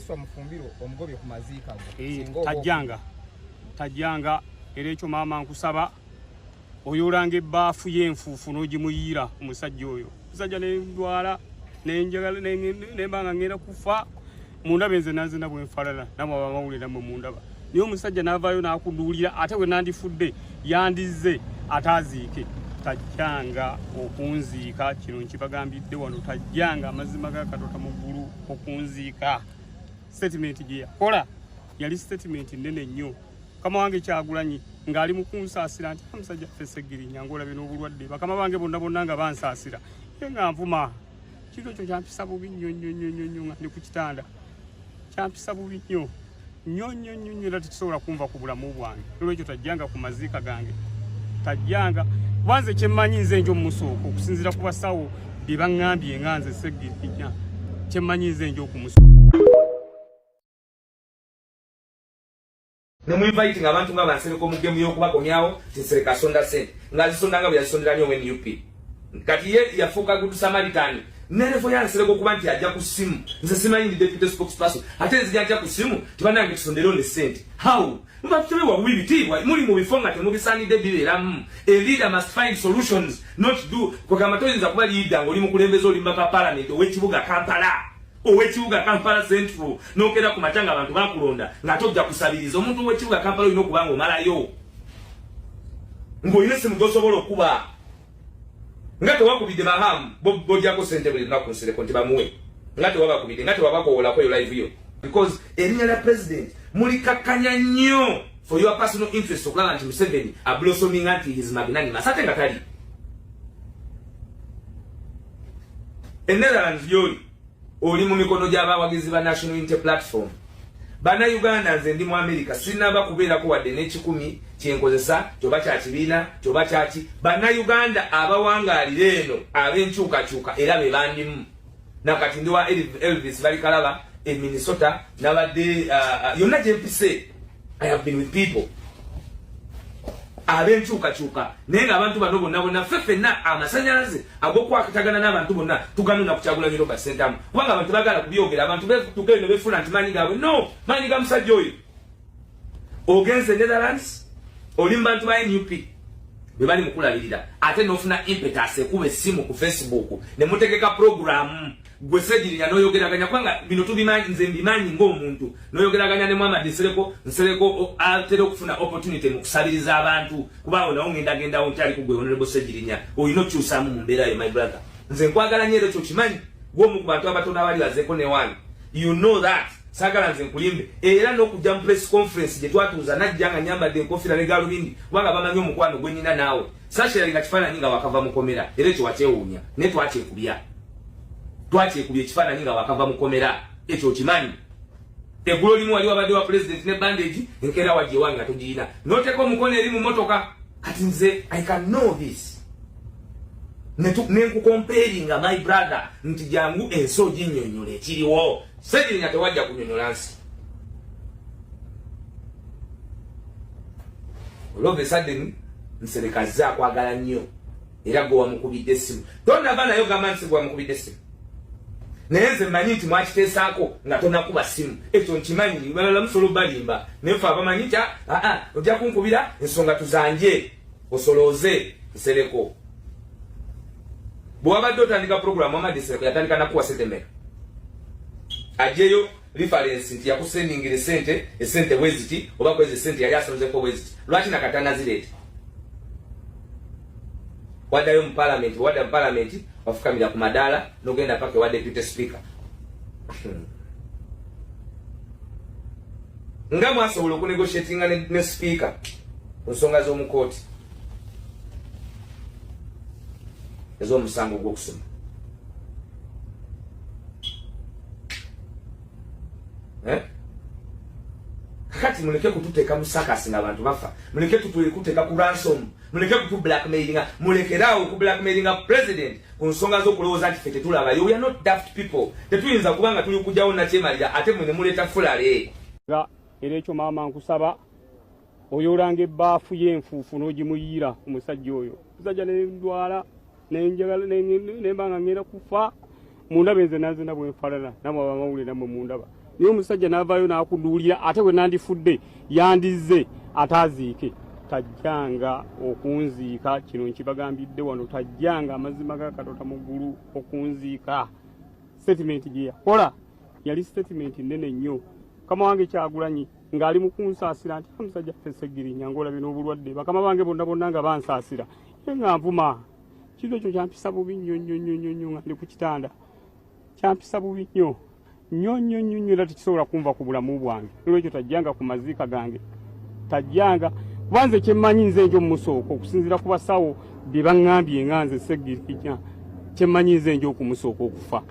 Waiswa Mufumbiro omugobye ku maziika go. Tajjanga tajjanga era ekyo maama nkusaba oyolanga ebbaafu y'enfuufu n'ogimuyiira omusajja oyo. Omusajja nendwala nenjagala nemba nga ngenda kufa mundaba nze nanzina bwe nfaanana namwe abamawulire nammwe mundaba. Naye omusajja n'avaayo n'akuduulira ate bwe nandifudde yandizze ate aziike. Tajjanga okunziika, kino nkibagambidde wano, tajjanga amazima ga Katonda mu ggulu okunziika. Statement gye yakola yali statement nnene nnyo. Mukama wange Kyagulanyi ng'ali mu kunsaasira nti omusajja ffe Ssegirinya ng'olabye n'obulwadde, bakama bange bonna bonna nga bansaasira, ye nga nvuma. Kino ekyo kyampisa bubi nnyo nnyo nnyo nnyo nnyo nga ndi ku kitanda, kyampisa bubi nnyo nnyo nnyo nnyo nnyo era tekisobola kunva ku bulamu bwange. Nolwekyo tajjanga ku maziika gange, tajjanga kuba nze kyemmanyi nze njo mumusooka okusinziira ku basawo bye baŋŋambye nga nze Ssegirinya, kyemmanyi nze njo okumusooka. Ne muinviting abantu nga bansereko mu game y'okubakomyawo nti Nsereko asonda ssente ng'azisonda nga bwe yazisondera nnyo owa NUP. Kati ye yafuuka good Samaritan ne level ya Nsereko okuba nti ajja ku ssimu. Nze simanyi ndi deputy spokesperson ate nzija ntya ku ssimu ti bannange tusonderewo ne ssente. How? Muba tutewewa bubi bitiibwa, muli mu bifo nga temubisaanidde bibeeramu. A leader must find solutions, not do. Kwegamba toyinza kuba leader ng'oli mukulembeze oli mubaka parliament ow'ekibuga Kampala, ow'ekibuga Kampala Central, n'okeera ku makya ng'abantu bakulonda ng'ate ojja kusabiriza. Omuntu ow'ekibuga Kampala olina okuba ng'omalayo ng'olina essimu gy'osobola okuba nga tewakubidde bahamu bojjako ssente buli lunaku Nsereko nti bamuwe, nga tewabakubidde, nga tewabakowoolako eyo live yo, because erinnya lya president mulikakkanya nnyo for your personal interest okulaba nti Museveni ablossominga nti his magnanimous ate nga tali. E Netherlands gyoli oli mu mikono gy'abawagizi ba National Unity Platform. Bannayuganda, nze ndi mu America, sinaba kubeerako wadde n'ekikumi kyenkozesa kyoba kya kibiina kyoba kyaki. Bannayuganda abawangaalira eno ab'enkyukakyuka era be bandimu nakati. Ndi wa Elvis Balikalaba e Minnesota, nabadde yonna gyempise. I have been with people ab'enkyukakyuka, naye ng'abantu bano bonna bonna ffe ffenna amasanyalaze ag'okwakatagana n'abantu bonna tuganona ku Kyagulanyi Robert Ssentamu, kubanga abantu bagala kubyogera. Abantu betuka eno befuula nti maanyi gaabwe no maanyi ga musajja oyo. Ogenze Netherlands, oli mu bantu ba NUP bwe bali mukulabirira, ate n'ofuna impetus ekuba essimu ku Facebook ne mutegeka programu gwe Segirinya n'oyogeraganya, kubanga bino tubimanyi, nze mbimanyi ng'omuntu, n'oyogeraganya ne Muhammad Nsereko. Nsereko atera okufuna opportunity mu kusabiriza abantu, kubaawo nawo ngendagendawo nkyali ku gwe Honorable Segirinya. Olina okyusaamu mu mbeera yo, my brother. Nze nkwagala nnyo era ekyo kimanyi, gw'omu ku bantu abatono abali bazeeko ne wange, you know that. Saagala nze nkulimbe, era n'okujja mu press conference gye twatuuza najja nga nyambadde enkofiira ne galubindi, kubanga bamanyi omukwano gwe nnina naawe. Sasharinga kifaananyi nga wakava mukomera, era ekyo wakyewuunya, naye twakyekubya, twakyekubya ekifaananyi nga wakava mukomera. Ekyo okimanyi. Eggulo limu wali wabadde wa president ne bandage, enkeera wajja ewange nga togirina, n'oteeka omukono eri mu motoka. Kati nze I can know this nenkucomparinga, my brother, nti jangu ensi oginnyonnyola ekiriwo. Segirinya tewajja kunyonyola nsi. All of a sudden Nsereko azze akwagala nnyo era gwe wamukubidde essimu. Tonava naye ogamba nti gwe wamukubidde essimu, naye nze mmanyi nti mwakiteesaako nga tonakuba ssimu. Ekyo nkimanyi. Balala musobola obalimba, naye fe abamanyi nti aa ojja kunkubira ensonga tuzanje osolooze. Nsereko, bwe wabadde otandika programu, Amadi Nsereko yatandika nakuwa sente mmeka? Ajeyo reference nti yakusendingira esente, esente bweziti oba kwezi esente yali asonzeko bweziti. Lwaki nakatanazireeta? Waddayo mu parliament, wadda mu parliament wafukamira ku madaala n'ogenda paka ewa deputy speaker nga mwasobola okunegotiatinga ne speaker ku nsonga z'omukooti ez'omusango gw'okusoma. Eh? Kakati muleke kututeeka mu sakasi nga abantu bafa, muleke kuteeka ku ransom, muleke kutu blackmailinga, mulekeraawo oku blackmailinga president ku nsonga z'okulowooza nti ffe tetulabayo. We are not daft people. Tetuyinza kuba nga tuli kujjawo nakyemalira ate mwe ne muleeta fulale. Nga era ekyo maama nkusaba oyolanga ebbaafu y'enfuufu n'ogimuyiira omusajja oyo. Omusajja nendwala nenjagala nemba nga ngenda kufa mundaba nze nanzina bwe nfaanana namwe abamawulire nammwe mundaba. Naye omusajja n'avaayo n'akuduulira, ate bwe nandifudde yandizze ataaziike. Tajjanga okunziika, kino nkibagambidde wano, tajjanga amazima ga Katonda mu ggulu okunziika. Statement gye yakola yali statement nnene nnyo. Mukama wange Kyagulanyi ng'ali mu kunsaasira nti omusajja ffe Ssegirinya ng'olabye n'obulwadde, bakama bange bonna bonna nga bansaasira, ye nga nvuma. Kintu ekyo kyampisa bubi nnyo nnyo nnyo nnyo nnyo nga ndi ku kitanda, kyampisa bubi nnyo nnyo nnyo nnyo nnyo, era tekisobola kunva ku bulamu bwange. Nolwekyo tajjanga ku maziika gange, tajjanga, kuba nze kyemmanyi nze njo mumusooka okusinziira ku basawo bye baŋŋambye nga nze Ssegirinya, kyemmanyi nze njo okumusooka okufa.